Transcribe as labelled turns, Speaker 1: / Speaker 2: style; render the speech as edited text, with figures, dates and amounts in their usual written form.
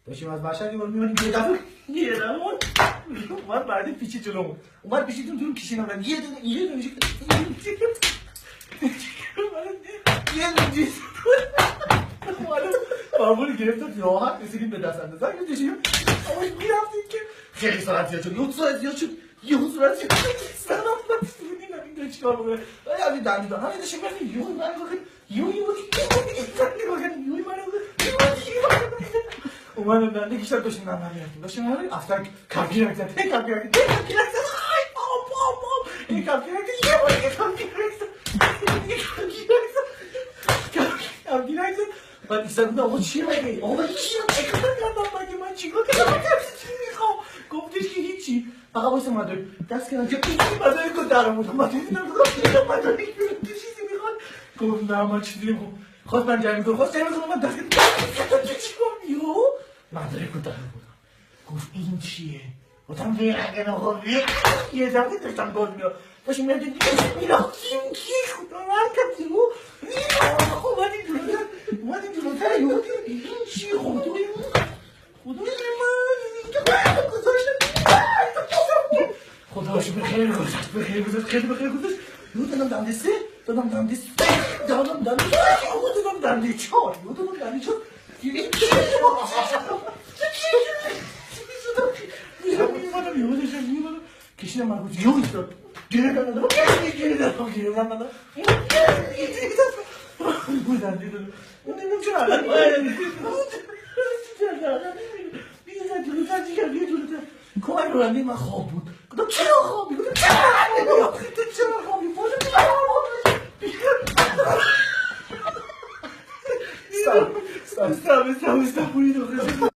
Speaker 1: داشتیم از مشهد یه بار می‌اومدیم، یه دفعه یه دفعه اومد بعدی پیچی جلومون، اومد پیچیتون تو کشیدم یه دونه یه دونه یه دونه معمول گرفتم، راحت رسیدیم به دست اندازه. داشتیم میرفتیم که خیلی سرعت زیاد شد، یه سرعت زیاد شد، یه سرعت زیاد شد، سلام من دیدم چیکار بکنه. ولی از این دندون همین داشتیم میرفتیم، یهو من گفت یهو یهو اومدم دنده کشتم، داشتیم من میرفتیم، داشتیم من افتر کافی رکزد، هی کافی رکزد، هی کافی رکزد، ای پام پام پام، هی کافی رکزد، یه بار دیگه کافی رکزد، یه کافی رکزد، کافی رکزد. بعد ایستاد بودم، آقا چیه مگه؟ آقا چیه؟ اکران کردم مگه من چیکار کردم؟ من چی میخوام؟ گفتش که هیچی، فقط واسه مدارک دست کردم که مدارک رو در آوردم، مدارک مدارک چیزی میخواد؟ گفت نه من چیزی نمیخوام. خواست من جمع کنم، خواست جمع کنم، من دست کردم چیکار؟ یهو مدارک رو در آوردم. گفت این چیه؟ گفتم ویرگن آقا ویرگن. یه دفعه داشتم گاز می‌دادم، داشتم می‌رفتیم می‌رفتیم کی خدا مرکز یهو اومدیم جلوتر، اومدیم جلوتر، یهو این چیه؟ خدای من، خدای من، اینجا گذاشتم، خداش به خیر گذاشت، به خیر گذاشت، خیلی به خیر گذاشت. یهو دادم دنده سه، دادم دنده سه، دادم دنده سه، یهو دادم دنده چهار، یهو دادم دنده چهار. این چیه؟ میومدم یهو داشتم میومدم کشیدم، من گفت یهو ایستاد، گیره دادم، گیره دادم، گیره دادم، بودم دیدم اون نمیدونم چرا الان کمک راننده من خواب بود. گفتم چرا خوابی؟ گفتم چرا چرا خوابی؟ Stop, stop, stop, stop.